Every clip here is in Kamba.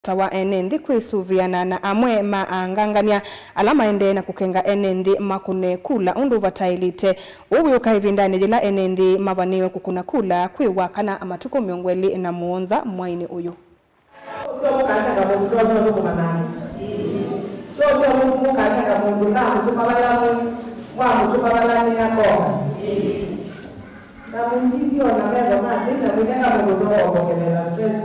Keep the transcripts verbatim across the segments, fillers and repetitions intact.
Tawa ene nthĩ kwĩsũvĩana na amwe ma angangany'a ala maendee na kũkenga ene nthĩ makũne kula ũndũ ũvataĩlĩte. Ũu wĩũka ĩvindanĩ yĩla ene nthĩ mavanĩĩwe kũkũna kula kwĩ wa kana matukũ mĩongo ĩlĩ na mũonza mwainĩ ũyũ. Sio mũkanenga mũndũ ndonya ũthũkũma nake. Sio sio mũkanenga mũndũ na mũtũma vala mwĩ, mwa mũtũma vala nĩ akoka. Na mũsisi ona mendo ma thĩna mwĩnenga mũndũ ndokombokelela stress.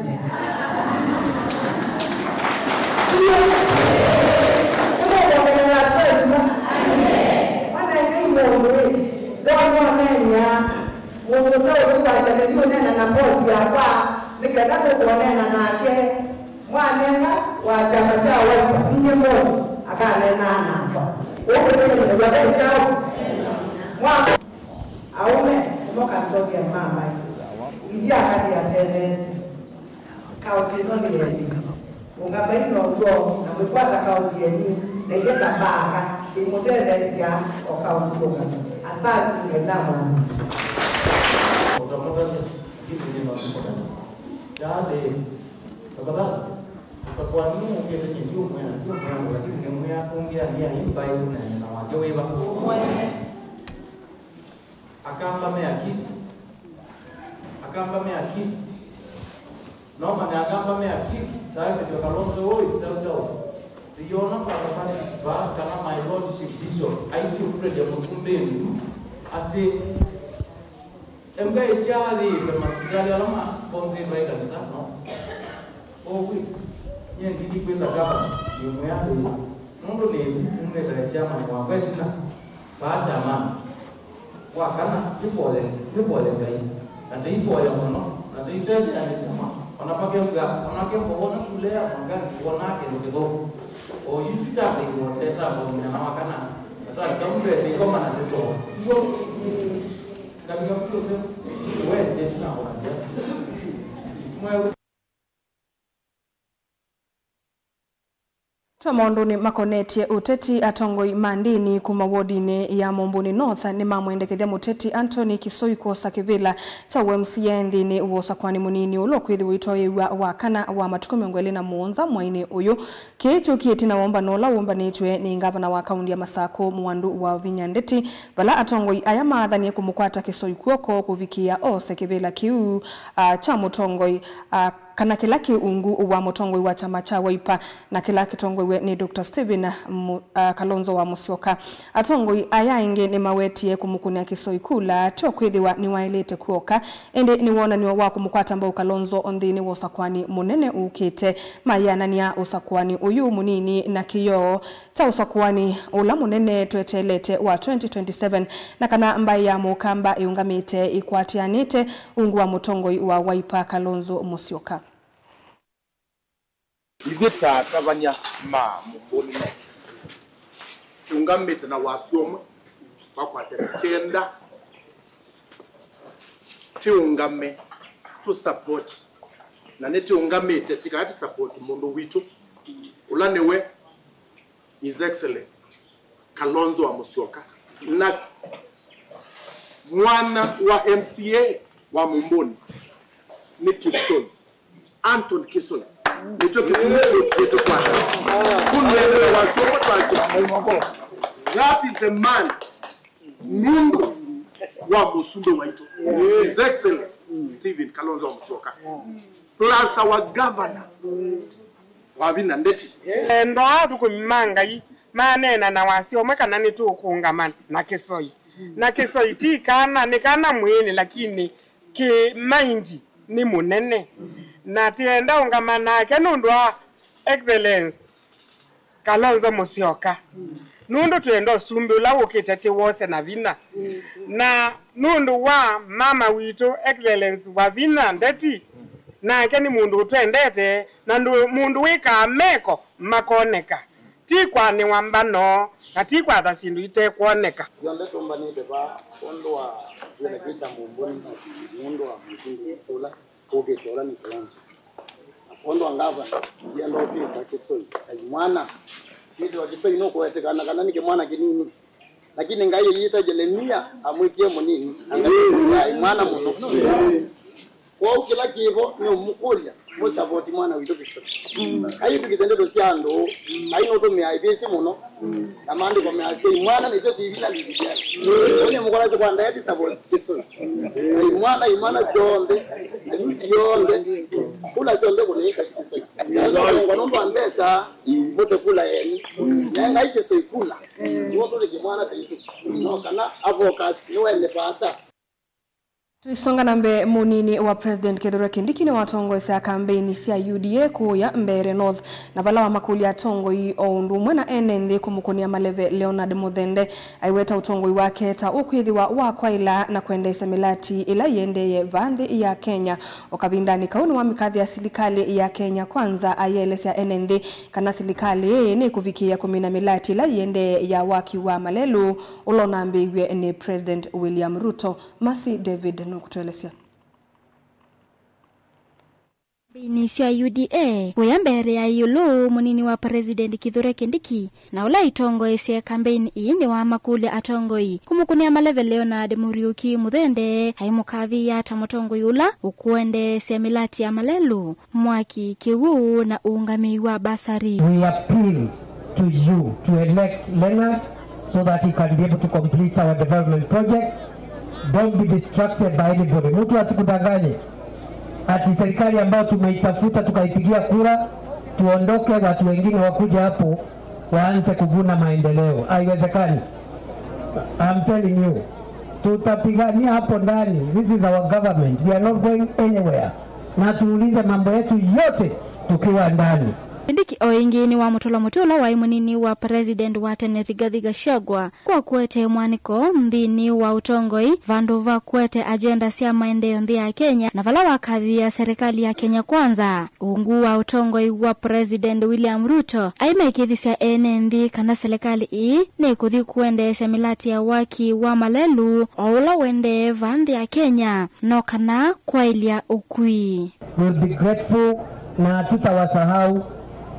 Ndokombokelela stress ma. Mwana ĩngĩ mũndũ ĩ, ndonya ũnenya. Mũndũ ũtaũthi kwasya nĩthi ũneena na boss yakwa nĩ kenda tũkũneena nake. Mwanenga wa kyama kya Wiper, inyie boss, akaneenaa nakwa. Ũkũneenew'a ve kyaũ? Mwa aũme nĩmo custodian ma mbaĩ. Ithyĩ akati atelesi. Kaũntĩ ĩno nĩ yetu. Ũngamai na ũw'o na mwĩkwata kaũntĩ yenyu, na ithyĩ ta mbanga, tũimũtetheesya o kaũntĩ kũngama. Asanti, Ngai namwambe. Yaani, tafadhali, usipokea. Tafadhali, usipokea, mimi ndio mwenye, ndio mwenye, lakini ni mwenye kuongea ni ya imba hiyo na na wazee wewe. Akamba me akili. Akamba me akili. Noma nĩ Akamba me akili, taĩmĩtwe Kalonzo ũũ is tell tales. Tũyona Father Patrick vaa kana my lordship bishop aithiũkũlĩlya mũsumbĩ ndu atĩ embaĩ syathĩĩtwe masivitalĩ ala ma sponsored by kanisa, no? Ũwĩ, nyie ndini kwĩta gavana, nĩmwĩa lĩu, nũndũ nĩthi umĩte chairman wakwa ĩtina, vaa chairman. Wa kana, tũvoye, tũvoye Ngai, na tũivoya mũno, na tũitetheanĩsya ma, ona makew'a, ona kembowa na sule ya mwangangi, wonaa kĩndũ kĩthũku. O yu twĩtambĩiwe, tũtetambwa mũthenya wa kana, na twalika mũndũ etĩkoma na tũtoa. Ndio, ngalika mtu ũsema, we, ndetu na kwa siasa. Mwewe. Twa maũndũnĩ makonetye ũteti, atongoi ma ndĩni kuma wodinĩ ya Mũmbũnĩ North nĩmamwendekethya mũteti Anthony Kĩsoi kwosa kĩvĩla kya ũ M C A nthĩnĩ wa ũsakũani mũnini ũla ũkwĩthĩwa ũitwaĩĩw'a wa kana wa matukũ mĩongo ĩlĩ na mũonza mwainĩ ũyũ. Kĩĩ kyũkie ĩtina wa ũmbano ũla wũmbanĩtw'e nĩ ngavana wa kaunti ya Masakũ, Mwandũ wa Vinya Ndeti, vala atongoi aya maathanie kũmũkwata Kĩsoi kw'oko kũvikĩĩa ose kĩvĩla kĩu, a, kya mũtongoi, a, kana kĩla kĩ ungu wa mũtongoi wa kyama kya Wiper na kĩla kĩtongoew'e nĩ Doctor Stephen Mu-, a, Kalonzo wa Musyoka. Atongoi aya aingĩ nĩmawetie kũmũkũnĩa Kĩsoi kula, tyo kwĩthĩwa nĩwaĩlĩte kw'oka, ĩndĩ nĩ wonany'o wa kũmũkwata mbau Kalonzo nthĩnĩ wa ũsakũani mũnene ũkĩte. Mayĩanany'a ũsakũani ũyũ mũnini na kĩyoo kya ũsakũani ũla mũnene tweteelete wa twenty twenty-seven, na kana mbaĩ ya Mũkamba ĩũngamĩte ĩkwatĩanĩte ungu wa mũtongoi wa Wiper Kalonzo Musyoka. Ithyĩ ta atavany'a ma Mũmbũnĩ North, tũũngamĩte na wasya ũmwe wa kwasya nĩtwenda tĩũngame, tũ support, na nĩtĩũngamĩte tĩkaa tĩ support mũndũ witũ, ũla nĩwe His Excellency Kalonzo wa Musyoka, na mwana wa M C A wa Mũmbũnĩ nĩ Kĩsoi, Anthony Kĩsoi. Nĩkyo kĩtumi kĩũkie tũkwata kũnũendela wasyomo twasyo. That is the man, nũndũ wa mũsumbĩ waitũ, His Excellency Stephen Kalonzo wa Musyoka, plus our governor Wavina Ndeti. Endwa athũkũmi ma Ngai maneena na wasya ũmwe kana nĩtũkũũngama na Kĩsoi. Na Kĩsoi ti kana, nĩ kana mwĩĩnĩ, lakini kĩ maindi nĩ mũnene. Na tĩenda ũngama nake nũndũ wa Excellence Kalonzo Musyoka. Nũndũ twĩenda ũsumbĩ ũla wũkĩte tĩwose na vinya. Na nũndũ wa mama witũ Excellence Wavina Ndeti, nake nĩ mũndũ ũtwendete, na ndũ-, mũndũ wĩkaa meko makoneka. Ti kwanĩwa mbano, na ti kwatha syĩndũ itekwoneka. Yonthe tũmbanĩte vaa kwondũ wa kĩla kĩ kya Mũmbũnĩ, nũndũ wa mũsumbĩ witũ ũla ũkĩte ũla nĩ Kalonzo. Na kwondũ wa ngavana, ndienda ũtwĩta Kĩsoi. Ai mwana, kwĩthĩwa Kĩsoi nũkũetĩkana kana nĩ kĩmwana kĩnini. Lakini Ngai ayĩta Yelemia amwĩkie mũnini, angalia ai mwana mũno. Kwoou kĩla kĩvo nĩ ũmũkũlya, Mũsavoti mwana witũ Kĩsoi. Ai tũkĩte ndeto sya andũ, ai nũtũmĩaa ivĩsĩ mũno. Na maandĩko measya imwana nĩsyo sivi na Mbivilia. Ũnĩ mũkolasya kwa ndaeti savoti Kĩsoi. Na imwana, imwana syonthe, na yuti yonthe, kula syonthe kũnĩĩka Kĩsoi. Kwa nũndũ wa mbesa, mũte kula yenyu. Nengai Kĩsoi kula. Nĩw'o tũlĩke mwana taitũ. No kana avokas nĩwene pasa. Tũisonga na mbee, mũnini wa President Kithure Kindiki nĩwatongoesya kambeini sya U D A kũũya Mbeere North, na vala wamakũlya atongoi o ũndũ ũmwe na ene nthĩ kũmũkũnĩa maleve Leonard Muthende. Aiweta ũtongoi wake ta ũkwĩthĩwa wa kwaĩla na kwendeesya mĩlati ĩla ĩendee vaa nthĩ ya Kenya. O kavindanĩ kau nĩwamĩkathĩa silikalĩ ya Kenya Kwanza, ayĩelesya ene nthĩ kana silikalĩ ĩĩ nĩkũvikĩĩa kũmina mĩlati ĩla ĩendee ya waki wa malelũ ũla ũnambĩĩw'e nĩ President William Ruto. Mercy David nũkũtũelesya. Kambeini sya U D A kũya Mbeere ya ĩũlũ, mũnini wa President Kithure Kindiki, na ũla aitongoesye kambeini ii nĩwamakũlya atongoi kũmũkũnĩa maleve Leonard Muriuki Muthende, aimũkathĩĩa ta mũtongoi ũla ũkũendeesya mĩlati ya malelũ, mwaki, kĩw'ũ na ũũngamĩi wa basari. We appeal to you to elect Leonard so that he can be able to complete our development projects. Don't be distracted by anybody. Mtu asikudanganye ati serikali ambayo tumeitafuta tukaipigia kura tuondoke, watu wengine wakuje hapo waanze kuvuna maendeleo. Haiwezekani. I'm telling you. Tutapigania hapo ndani. This is our government. We are not going anywhere. Na tuulize mambo yetu yote tukiwa ndani. Kindiki o ĩngĩ nĩwamũtũla mũtĩ ũla waĩ mũnini wa President wa tene Rigathi Gachagua kwa kũete mwanĩko nthĩnĩ wa ũtongoi vandũ va kũete agenda sya maendeeo nthĩ ya Kenya, na vala wakathĩĩa serikali ya Kenya Kwanza. Ungu wa ũtongoi wa President William Ruto, aimekĩthisya ene nthĩ kana serikali ii nĩkũthi kũendeesya mĩlati ya waki wa malelũ o ũla ũendee vaa nthĩ ya Kenya, no kana kwaĩlya ũkui. We'll be grateful na tutawasahau.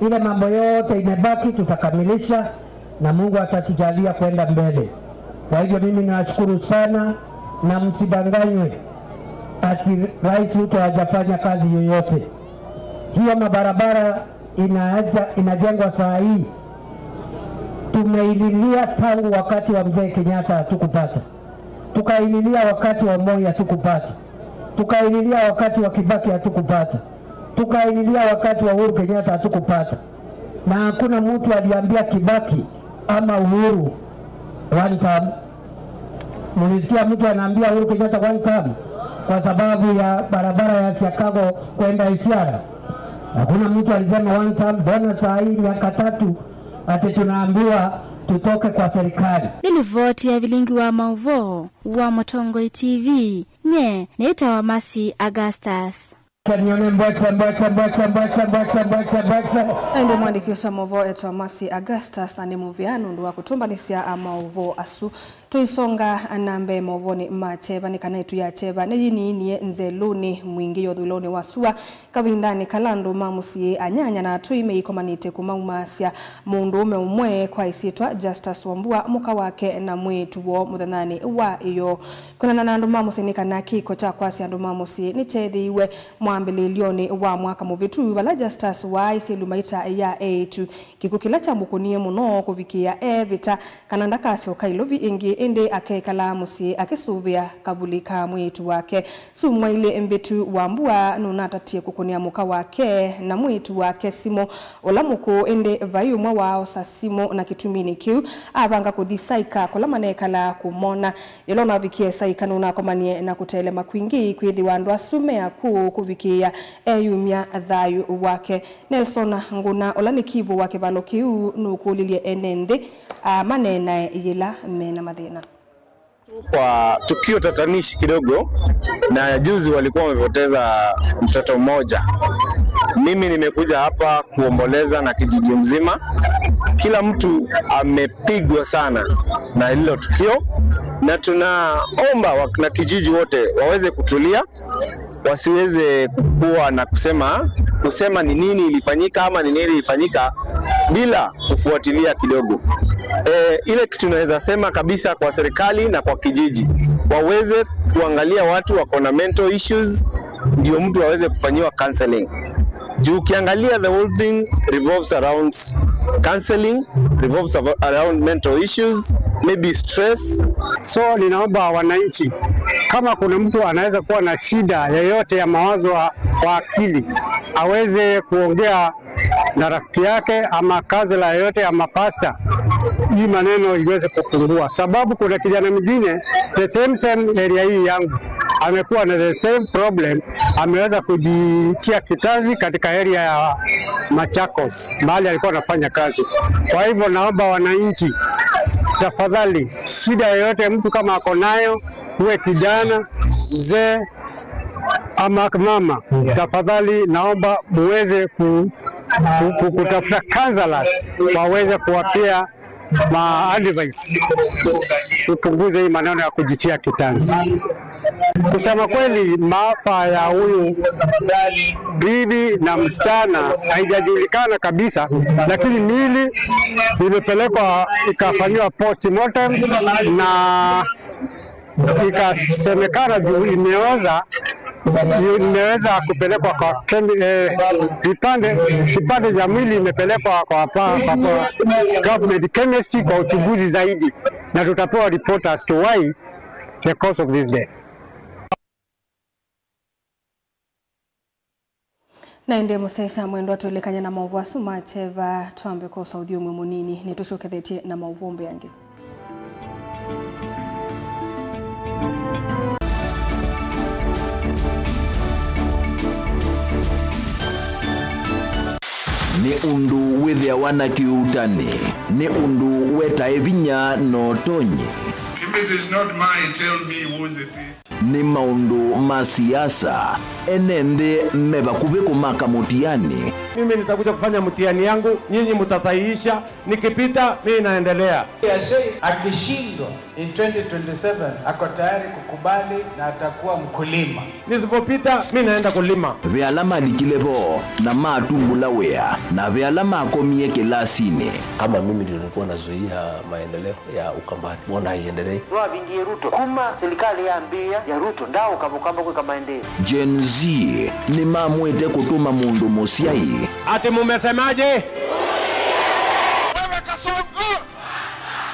Ile mambo yote imebaki tutakamilisha na Mungu atatujalia kwenda mbele. Kwa hivyo mimi nawashukuru sana na msidanganywe ati Rais Ruto hajafanya kazi yoyote. Hiyo mabarabara inaja, inajengwa saa hii. Tumeililia tangu wakati wa Mzee Kenyatta hatukupata. Tukaililia wakati wa Moi hatukupata. Tukaililia wakati wa Kibaki hatukupata. Tukaililia wakati wa Uhuru Kenyatta hatukupata. Na hakuna mtu aliambia Kibaki ama Uhuru one term. Mlisikia mtu anaambia Uhuru Kenyatta one term kwa sababu ya barabara ya Siakago kwenda Isiara? Hakuna mtu alisema one term. Mbona saa hii miaka tatu ati tunaambiwa tutoke kwa serikali? Nĩ livoti ya vilingi wa maũvoo wa Mũtongoi T V. Nye nĩtawa Mercy Augustus. Kenione mbwete, mbwete, mbwete, mbwete, mbwete, mbwete, mbwete. Ĩndĩ mwandĩki ũsu wa maũvoo etwa Mercy Augustus, na nĩ mũvea nũndũ wa kũtũmbanĩsya maũvoo asu. Tũisonga na mbee maũvoonĩ ma kyeva, nĩ kana ĩtu ya kyeva nĩyiniinie nzelũnĩ mwingĩ ya ũthũĩlonĩ wa sua kavindanĩ kala andũ ma mũsyĩ, anyanya na atũi meikomanĩte kũmaumaasya mũndũũme ũmwe kwa ĩsyĩtwa Justus Wambua, mũka wake na mwĩĩtu woo mũthenyanĩ wa ĩyoo. Kwĩanana na andũ ma mũsyĩ, nĩ kana kĩko kya kwasya andũ ma mũsyĩ nĩkyeethĩiwe mwambĩlĩĩlyonĩ wa mwaka mũvĩtu, vala Justus waaisye lumaita ya eĩtu, kĩkw'ũ kĩla kyamũkũnie mũno kũvikĩĩa eevĩta kana ndakasyoka Ilovi ĩngĩ, ĩndĩ akekalaa mũsyĩ akĩsũvĩa kavuli ka mwĩĩtu wake. Sumwa ilĩ mbĩtu, Wambua nũnatatie kũkũnĩa mũka wake na mwĩĩtu wake simũ ũla mũkũũ, ĩndĩ vai ũmwe waaosa simũ, na kĩtuminĩ kĩu avanga kũthi Saika kũla manekalaa kũmona. Yĩla ũnavikie Saika, nũnakomanie na kũtelema kwingĩ kwĩthĩwa andũ asu me akũũ kũvikĩĩa eyumya thayũ wake. Nelson Nguna, ũla nĩ kivũ wa kĩvalo kĩu, nũkũlilye ene nthĩ, ah, maneenae yĩla me na mathĩna. Kwa tukio tatanishi kidogo, na juzi walikuwa wamepoteza mtoto mmoja. Mimi nimekuja hapa kuomboleza na kijiji mzima. Kila mtu amepigwa sana na hilo tukio, na tunaomba wa-, na kijiji wote waweze kutulia, wasiweze kuwa na kusema, kusema ni nini ilifanyika ama ni nini ilifanyika bila kufuatilia kidogo. E, ile kitu naweza sema kabisa kwa serikali na kwa kijiji, waweze kuangalia watu wako na mental issues, ndio mtu aweze kufanyiwa counseling. Juu ukiangalia, the whole thing revolves around counseling, revolves av- around mental issues, maybe stress. So ninaomba wananchi, kama kuna mtu anaweza kuwa na shida yoyote ya mawazo wa, wa akili, aweze kuongea na rafiki yake ama counselor yoyote ama pastor, hii maneno iweze kupungua, sababu kuna kijana mwingine the same same area hii yangu amekuwa na the same problem, ameweza kujitia kitanzi katika area ya Machakos mahali alikuwa anafanya kazi. Kwa hivyo naomba wananchi, tafadhali, shida yoyote mtu kama ako nayo, uwe kijana, mzee ama mama, yeah, tafadhali naomba muweze ku, ku, ku, kutafuta counselors waweze kuwapea ma advice, tupunguze hii maneno ya kujitia kitanzi. Kusema kweli, maafa ya huyu bibi na msichana haijajulikana kabisa, lakini miili imepelekwa ikafanyiwa postmortem na ikasemekana juu imeoza, imeweza kupelekwa kwa kemi- eh, vipande kipande cha mwili imepelekwa kwa, kwa, kwa, kwa government chemist kwa uchunguzi zaidi, na tutapewa report as to why the cause of this death. Na ĩndĩ mũsyaĩĩsya mwendwa, twĩlĩkany'a na maũvoo asu ma kyeva, twambe kwosa ũthyũmwe mũnini, nĩtũsyokethetye na maũvoo mbee angĩ. Nĩ ũndũ wĩthĩawa na kĩuutani, nĩ ũndũ wetae vinya na ũtonyi. If it is not mine, tell me whose it is. Nĩ maũndũ ma siasa, ene nthĩ me vakuvĩ kũmaka mũtiani. Mimi nitakuja kufanya mtihani yangu, nyinyi mtasahihisha, nikipita, mimi naendelea. Akishindwa in twenty twenty-seven, ako tayari kukubali na atakuwa mkulima. Nisipopita, mimi naenda kulima. Ve ala malikile vo na matungula wĩa, na ve ala makomie kĩlasinĩ. Kama mimi ndio nilikuwa nazuia maendeleo ya Ukambani, mbona haiendelei? Nĩwavingie Ruto. Kuma serikali yambĩĩa ya Ruto, ndaaũka Mũkamba kwĩka maendeeo. Gen Z nĩmamwĩte kũtũma mũndũ mũsyai. Ati mumesemaje? Wewe Kasongo!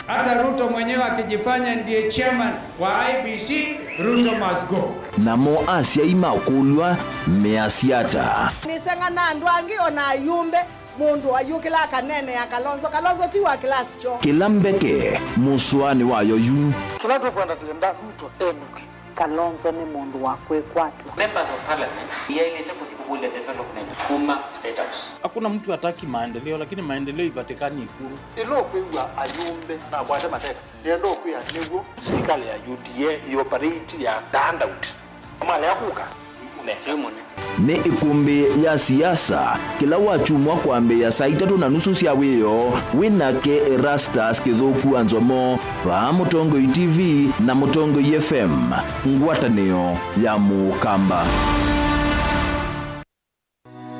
Hata Ruto mwenyewe akijifanya ndiye chairman wa I E B C, Ruto must go. Namo asyai makũlw'a measya ata? Nĩseng'ana andũ angĩ o na ayumbe. Mũndũ ayũkĩla akaneenea Kalonzo. Kalonzo ti wa kĩlasi kyoo. Kĩla mbeke, mũsũanĩ wayo yu. Kĩla tũkwenda, tũkwenda Ruto enũke. Kalonzo nĩ mũndũ wa kwĩkwatw'a. Members of Parliament yaĩlĩte kũthi kũvũlya development kuma State House. Hakuna mtu hataki maendeleo, lakini maendeleo ipatikani Ikulu. Ĩla ũkwĩw'a ayumbe na akwate mateka, nĩenda ũkwĩa nĩw'o. Serikali ya U D A ĩoperate ya the handout. Malea kũka, nĩ mũnene. Nĩ ĩkũmbĩ ya siasa, kĩla wakyumwa kwambĩĩa saa itatũ na nusu sya wĩoo, wĩ nake Erastus Kĩthũku wa Nzomo, vaa Mũtongoi T V na Mũtongoi F M, ngwatanĩo ya Mũkamba.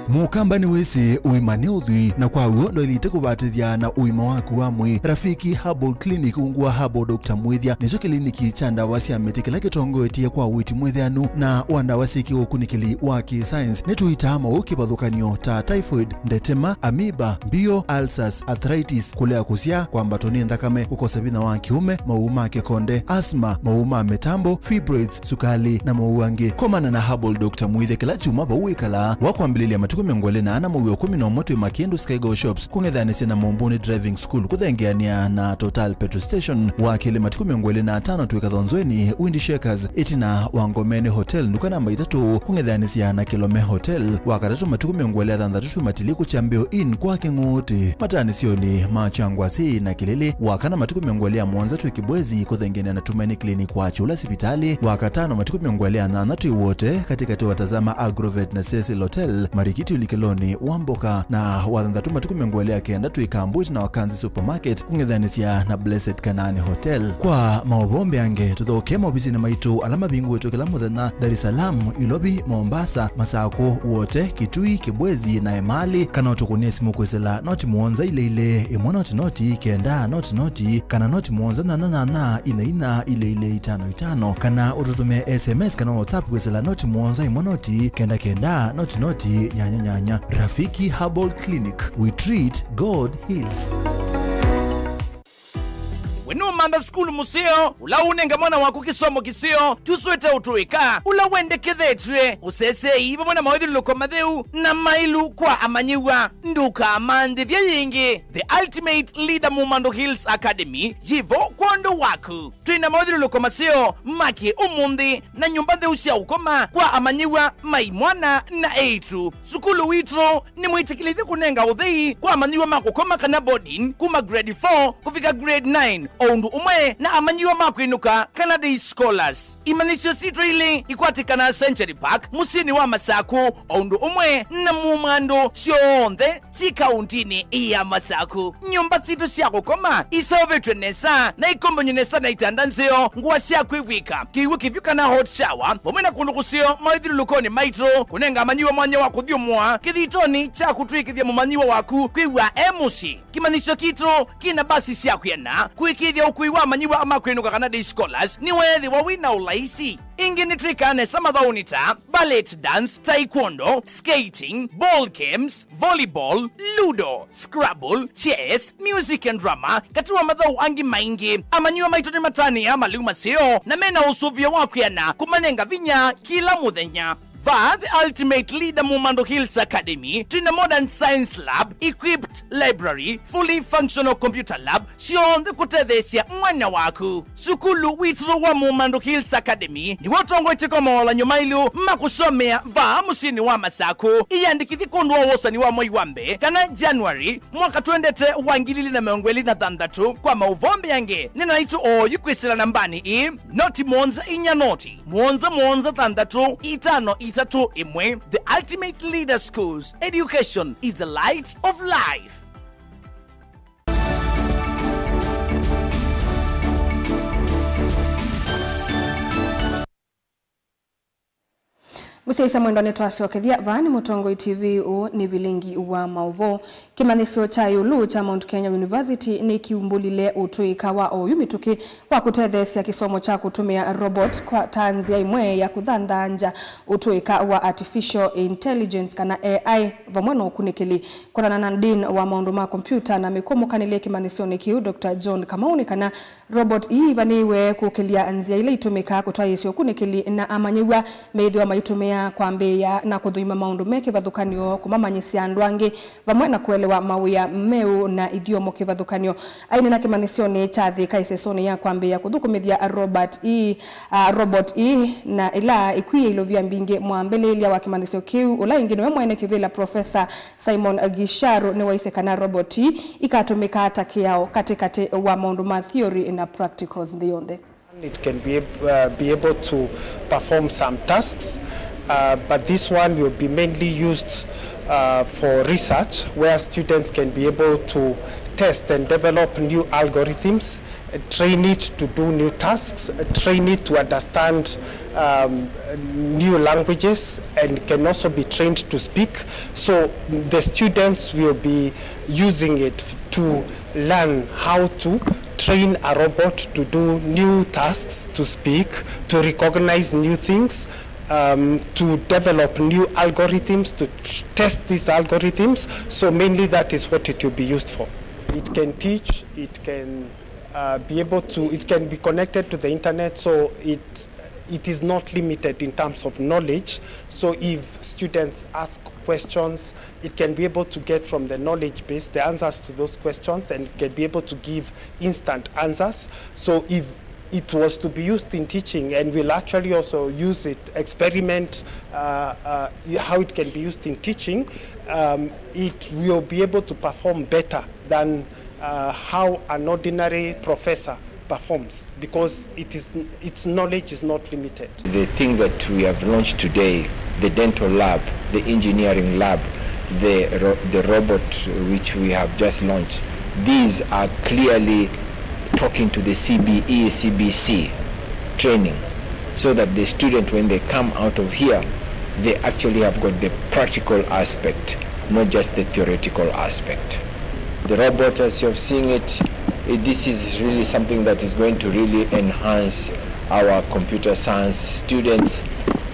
Mũkamba nĩwĩsĩ ũima nĩ ũthwii, na kwa w'o ndwaĩlĩte kũvatĩthya na ũima waku wa mwĩĩ. Rafiki Herbal Clinic ungu wa Herbal Doctor Mwĩthya nĩkyo kĩliniki kya ndawa sya mĩtĩ kĩla kĩtongoetye kwa ũiiti mwĩtheanu na wa ndawa syĩ kĩũkunĩkĩli wa kĩ-science. Nĩtũitaa maũũ kĩvathũkany'o ta typhoid, ndetema, amoeba, mbio, ulcers, arthritis, kũlea kũsyaa, kwambatwa nĩ nthakame, kũkosa vinya wa kĩũme, maũũ ma kĩkonde, asthma, maũũ ma mĩtambo, fibroids, sukali, na maũũ angĩ. Komana na Herbal Doctor Mwĩthya kĩla kyumwa vau wĩkalaa, wa kwambĩlĩlya matukũ mĩongo ĩlĩ na ana mũuo kũmi na ũmwe twĩ Makĩndũ Skygo Shops, kũng'ethanĩsya na Mũmbũnĩ Driving School, kũthengeanĩa na Total Petrol Station, wa kelĩ matukũ mĩongo ĩlĩ na atano twĩ Kathonzweni Wind Shakers, ĩtina wa Ngomeni Hotel, nduka namba itatũ, kũng'ethanĩsya na Kĩlome Hotel, wa katatũ matukũ mĩongo ĩlĩ na thanthatũ twĩ Matilĩ kũkyambĩo Inn kwa Kĩng'ũũtĩ, mataanĩsyonĩ ma Kyangwasĩ na Kĩlĩlĩ, wa kana matukũ mĩongo ĩlĩ na mũonza twĩ Kibwezi kũthengeanĩa na Tumaini Clinic wa Kyũla sivitalĩ, wa katano matukũ mĩongo ĩlĩ na nyanya twĩ Wote katĩkatĩ wa Tazama Agrovet na Cecil Hotel, Marikiti ũlikĩlonĩ wa Mboka, na wa thanthatũ matukũ mĩongo ĩlĩ na kenda twĩ Kambwit na Wakanzi Supermarket kũng'ethanĩsya na Blessed Canaan Hotel. Kwa maũvoo mbeange, tũthokee maovisinĩ maitũ ala mavingũĩtwe kĩla mũthenya, Dar es Salaam, Ilovi, Mombasa, Masakũ, Wote, Kitui, Kibwezi na Emali, kana ũtũkũnĩe simũ kwĩsĩla noti mũonza ilĩ ilĩ, ĩmwe noti noti, kenda noti noti, kana noti mũonza nyanya nyanya, ina ina, ilĩ ilĩ, itano itano, kana ũtũtũmĩe S M S kana WhatsApp kwĩsĩla noti mũonza ĩmwe noti, kenda kenda, noti noti, nyanya Nyanya, Rafiki Herbal Clinic. We treat, God heals. We nũmantha sukulu mũseo, ũla ũnenga mwana waku kĩsomo kĩseo, tũswete ũtũĩka ũla wendekethetw'e, ũseseei vamwe na mawĩthyũlũlũko matheu na maĩlu kwa amanyĩw'a. Ndũkamanthĩthye yĩngĩ. The Ultimate Leader Mumando Hills Academy yĩ vo kwondũ waku. Twĩ na mawĩthyũlũlũko maseo ma kĩ-ũmũnthĩ na nyũmba ntheu sya ũkoma kwa amanyĩw'a ma imwana na eĩtu. Sukulu witũ nĩ mwĩtĩkĩlĩthye kũnenga ũthei kwa amanyĩw'a ma kũkoma kana boarding kuma grade four kũvika grade nine, o ũndũ ũmwe na amanyĩw'a ma kwĩnũka kana day scholars. Imanyĩsyo sitũ ilĩ ikwatĩkanaa Century Park, mũsyĩnĩ wa Masaku, o ũndũ ũmwe na Mumando syonthe syĩ kaũntĩnĩ ya Masaku. Nyũmba sitũ sya kũkoma iseũvĩtw'e nesa na ikombony'e nesa na itanda nzeo, ngũa sya kwĩvw'ĩka, kĩw'ũ kĩvyũ kana hot shower, vamwe na kũndũ kũseo mawĩthyũlũlũkonĩ maitũ, kũnenga amanyĩw'a mwanya wa kũthyũmũa kĩthitonĩ kya kũtw'ĩkĩthya mũmanyĩw'a waku kwĩw'a e mũsyĩ. Kĩmanyĩsyo kitũ kĩ na mbasi sya kwĩana kũĩkĩĩthya ũkui wa amanyĩw'a ma kwĩnũka kana day scholars nĩweethĩwa wĩ na ũlaisi. Ĩngĩ nĩtwĩkaa nesa mathaũnĩ ta ballet dance, taekwondo, skating, ball games, volleyball, ludo, scrabble, chess, music and drama, katĩ wa mathaũ angĩ maingĩ. Amanyĩw'a maitũ nĩmatanĩaa malĩu maseo na mena ũsũvĩo wa kwĩana kũmanenga vinya kĩla mũthenya. Vaa The Ultimate Leader Mumando Hills Academy twĩ na modern science lab, equipped library, fully functional computer lab, syonthe kũtetheesya mwana waku. Sukulu witũ wa Mumando Hills Academy nĩw'o ũtongoetye kwa mawalan'yo maĩlu ma kũsomea vaa mũsyĩnĩ wa Masaku. Ĩyandĩkĩthye kwondũ wa wosani wa mwei wa mbee kana January mwaka twendete wa ngili ilĩ na mĩongo ĩlĩ na thanthatũ. Kwa maũvoo mbeange, nena naitũ oyu kwĩsĩla nambanĩ ĩĩ, noti mũonza inya noti, mũonza mũonza thanthatũ itano itatũ ĩmwe. The Ultimate Leader Schools, education is the light of life. Mũsyaĩĩsya mwendwa, nĩtwasyokethya. Vaa nĩ Mũtongoi T V, ũũ nĩ vilingi wa maũvoo. Kĩmanyĩsyo kya ĩũlũ kya Mount Kenya University nĩkĩumbũlile ũtũĩka wa oyu mĩtũkĩ wa kũtetheesya kĩsomo kya kũtũmĩa robot kwa, ta nzĩa ĩmwe ya kũthanthaangya ũtũĩka wa artificial intelligence kana A I vamwe na ũkunĩkĩli. Kwonana na Dean wa maũndũ ma kompyuta na mĩkũmũkanĩlye kĩmanyĩsyonĩ kĩu, Doctor John Kamau, nĩ kana robot ii ivanĩĩwe kũkĩlya nzĩa ila itũmĩkaa kũtwaĩĩsya ũkunĩkĩli na amanyĩw'a meĩthĩwa maitũmĩa kwambĩĩa na kũthũima maũndũ me kĩvathũkany'o, kũmamanyĩsya andũ angĩ, vamwe na kũelewa mawĩa meũ na ithyomo kĩvathũkany'o. Aineena kĩmanyĩsyonĩ kya Thika ĩsesonĩ ya kwambĩĩa kũthũkũmĩthya robot ii, a, robot ii, na ĩla ĩkw'ĩĩe ilovia mbingĩ, mwambĩlĩĩlya wa kĩmanyĩsyo kĩu, ũla ĩngĩ nĩwe mwene kĩvĩla Professor Simon Gisharu, nĩwaisye kana robot ii ikatũmĩkaa ta kĩao katĩkatĩ wa maũndũ ma theory na practicals nthĩ yonthe. It can be ab-, uh, be able to perform some tasks, uh, but this one will be mainly used, uh, for research, where students can be able to test and develop new algorithms, uh, train it to do new tasks, uh, train it to understand, um, new languages, and can also be trained to speak. So the students will be using it to learn how to train a robot to do new tasks, to speak, to recognize new things, um, to develop new algorithms, to t-, test these algorithms. So mainly that is what it will be used for. It can teach, it can, uh, be able to, it can be connected to the internet, so it, it is not limited in terms of knowledge. So if students ask questions, it can be able to get from the knowledge base the answers to those questions and can be able to give instant answers. So if it was to be used in teaching, and we'll actually also use it, experiment, uh, uh, how it can be used in teaching, um, it will be able to perform better than, uh, how an ordinary professor performs, because it is, its knowledge is not limited. The things that we have launched today, the dental lab, the engineering lab, the ro-, the robot which we have just launched, these are clearly talking to the C B E, C B C training, so that the student, when they come out of here, they actually have got the practical aspect, not just the theoretical aspect. The robot, as you have seen it, it, this is really something that is going to really enhance our computer science students,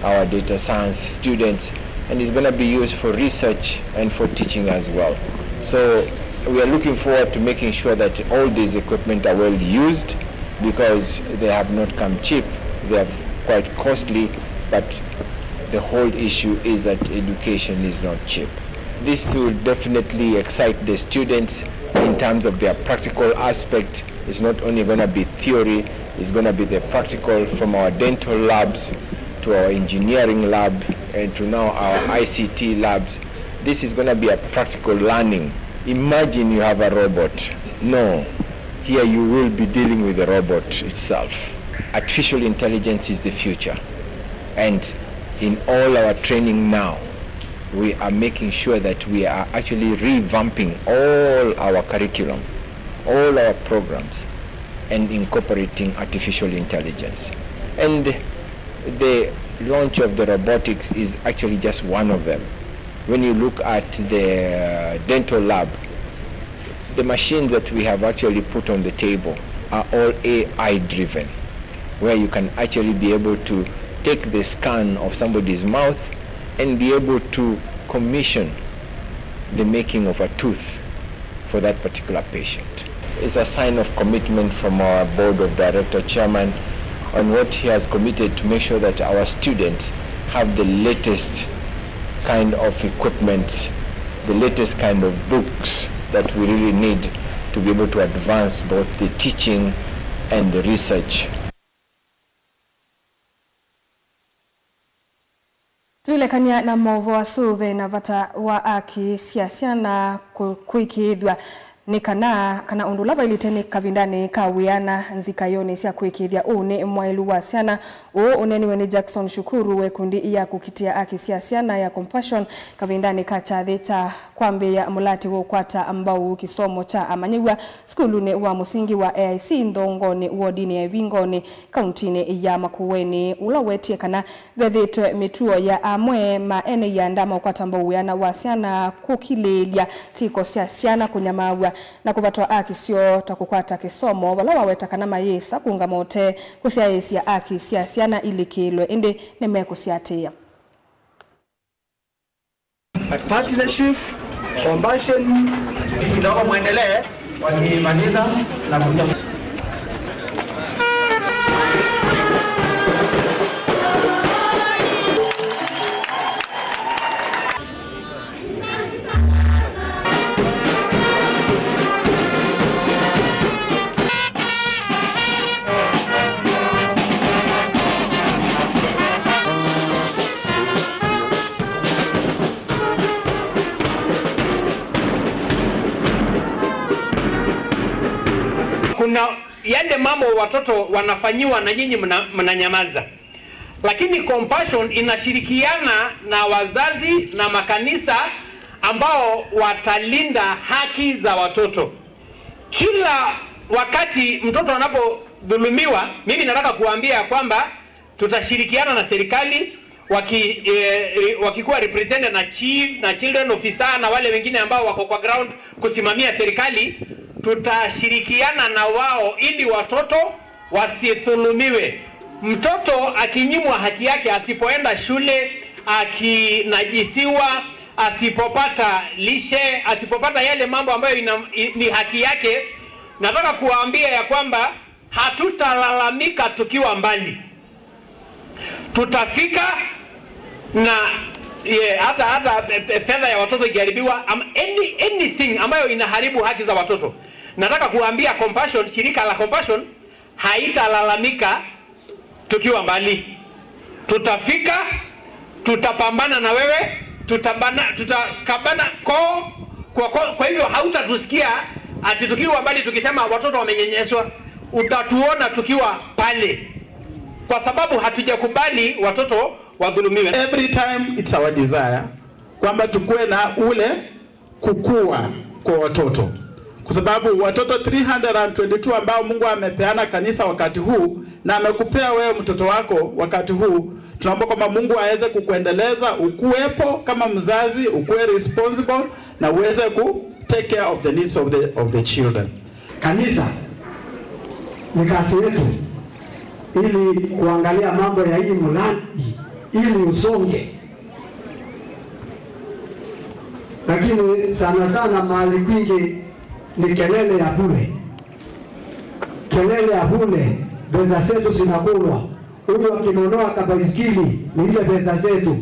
our data science students, and is gonna be used for research and for teaching as well. So we are looking forward to making sure that all these equipment are well used, because they have not come cheap. They are quite costly, but the whole issue is that education is not cheap. This will definitely excite the students in terms of their practical aspect. It's not only gonna be theory, it's gonna be the practical, from our dental labs to our engineering lab and to now our I C T labs. This is gonna be a practical learning. Imagine you have a robot. No, here you will be dealing with the robot itself. Artificial intelligence is the future. And in all our training now, we are making sure that we are actually revamping all our curriculum, all our programs, and incorporating artificial intelligence. And the launch of the robotics is actually just one of them. When you look at the dental lab, the machines that we have actually put on the table are all A I driven, where you can actually be able to take the scan of somebody's mouth and be able to commission the making of a tooth for that particular patient. It's a sign of commitment from our board of director chairman on what he has committed to make sure that our students have the latest kind of equipment, the latest kind of books that we really need to be able to advance both the teaching and the research. Twĩlekany'a na maũvoo asu, ve na vata wa aki sya syana kũ-, kũĩkĩĩthw'a nĩ kana, kana ũndũ ũla vailĩte nĩ kavindanĩ ka wĩana nzikayonĩ sya kũĩkĩĩthya. Ũũ nĩ mwaĩlu wa syana ũũ ũneeniwe nĩ Jackson Shukuru wa ĩkundi ya kũkitĩa aki sya syana ya Compassion kavindanĩ ka kyathĩ kya kwambĩĩa mũlatĩ wa ũkwata mbau kĩsomo kya amanyĩw'a sukulunĩ wa mũsingi wa A I C Nthongonĩ, wodinĩ ya Ivingoni, kauntinĩ ya Makueni, ũla wetie kana vethĩĩtwe mĩtuo ya amwe ma ene ianda ma ũkwata mbau wĩana wa syana kũkilĩĩlya syĩko sya syana kũnyamaaw'a na kũvatwa aki syoo ta kũkwata kĩsomo, vala waweta kana mayĩsa kũũngama ũtee kũsyaĩĩsya aki sya syana ilikĩĩlwe, ĩndĩ nĩmekũsiatĩĩa. Partnership, compassion, kidogo mwendelee, wakimaliza na kuja. Kuna yale mambo watoto wanafanyiwa na nyinyi mna-, mnanyamaza. Lakini Compassion inashirikiana na wazazi na makanisa ambao watalinda haki za watoto. Kila wakati mtoto anapodhulumiwa, mimi nataka kuambia ya kwamba tutashirikiana na serikali waki-, eh, eh, wakikuwa represented na chief na children officer na wale wengine ambao wako kwa ground kusimamia serikali, tutashirikiana na wao ili watoto wasidhulumiwe. Mtoto akinyimwa haki yake, asipoenda shule, akinajisiwa, asipopata lishe, asipopata yale mambo ambayo ina-, i-, ni haki yake, nataka kuwaambia ya kwamba hatutalalamika tukiwa mbali. Tutafika na, ye, hata, hata, e, e, fedha ya watoto ikiharibiwa, am-, any, anything ambayo inaharibu haki za watoto. Nataka kuambia Compassion, shirika la Compassion haitalalamika tukiwa mbali. Tutafika, tutapambana na wewe, tutabana, tutakabana koo. Kwa, kwa, kwa hivyo hautatusikia ati tukiwa mbali tukisema watoto wamenyanyaswa. Utatuona tukiwa pale, kwa sababu hatujakubali watoto wadhulumiwe. Every time it's our desire kwamba tukuwe na ule kukua kwa watoto, kwa sababu watoto three hundred and twenty-two ambao Mungu amepeana kanisa wakati huu na amekupea wewe mtoto wako wakati huu, tunaomba kwamba Mungu aweze kukuendeleza, ukuwepo kama mzazi, ukuwe responsible na uweze ku take care of the needs of the, of the children. Kanisa ni kazi yetu ili kuangalia mambo ya hii mradi ili usonge. Lakini sana sana mahali kwingi ni kelele ya bure. Kelele ya bure, pesa zetu zinakulwa. Huyu akinunua kabaiskeli ni ile pesa zetu.